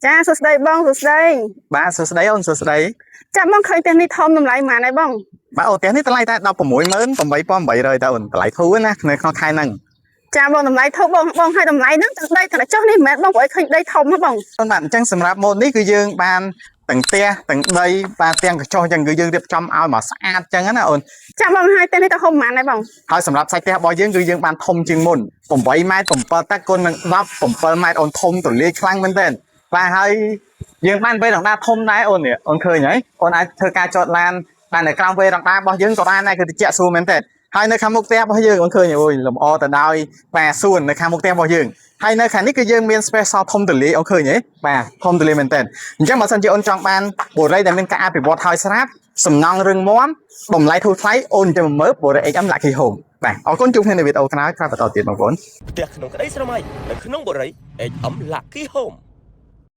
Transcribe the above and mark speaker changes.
Speaker 1: ចាសួស្តីបងសួស្តី
Speaker 2: បាទសួស្តីអូនសួស្តី
Speaker 1: ចាបងឃើញផ្ទះនេះធំតម្លៃប៉ុន្មានហើយបង
Speaker 2: បាទអូផ្ទះនេះតម្លៃតែ168,800តើអូនតម្លៃធូរណានៅក្នុងខែហ្នឹង
Speaker 1: ចាបងតម្លៃធូរបងបងឲ្យតម្លៃហ្នឹងទាំងដីទាំងចុះនេះមិនមែនបងព្រោះឲ្យឃើញដីធំហ៎បង
Speaker 2: អូនបាទអញ្ចឹងសម្រាប់ម៉ូតនេះគឺយើងបានទាំងផ្ទះទាំងដីបាទទាំងកញ្ចុះអញ្ចឹងគឺយើងរៀបចំឲ្យមកស្អាតអញ្ចឹងណាអូន
Speaker 1: ចាបងឲ្យផ្ទះនេះទៅហុំប៉ុន្មានហើយបង
Speaker 2: ហើយសម្រាប់សាច់ផ្ទះរបស់យើងគឺយើងបានធំជាងមុន8ម៉ែត្រ7តឹកគុណនឹង17ម៉ែត្រអូនធំទូលាយខ្លាំងមែនទែនបាទហើយយើងបានវេរ៉ង់ដាធំដែរអូននេះអូនឃើញហើយអូនអាចធ្វើការចតឡានបាននៅក្រោមវេរ៉ង់ដារបស់យើងក៏បានដែរគឺត្រជាក់ស្រួលមែនទែនហើយនៅខាងមុខផ្ទះរបស់យើងអូនឃើញអូយលម្អទៅដោយបាទសួននៅខាងមុខផ្ទះរបស់យើងហើយនៅខាងនេះគឺយើងមាន special ធំទូលាយអូនឃើញទេបាទធំទូលាយមែនទែនអញ្ចឹងបើសិនជាអូនចង់បានបុរីដែលមានការអភិវឌ្ឍហើយស្រាប់សំណង់រឹងមាំតម្លៃធូរថ្លៃអូនចាំមើលបុរី HM Lucky Home បាទអរគុណជួបគ្នានៅវីដេអូក្រោយៗបន្តទៀតបងប្អូន
Speaker 3: ផ្ទះក្នុងក្តីស្រមៃនៅក្នុងបុរី HM Lucky Home។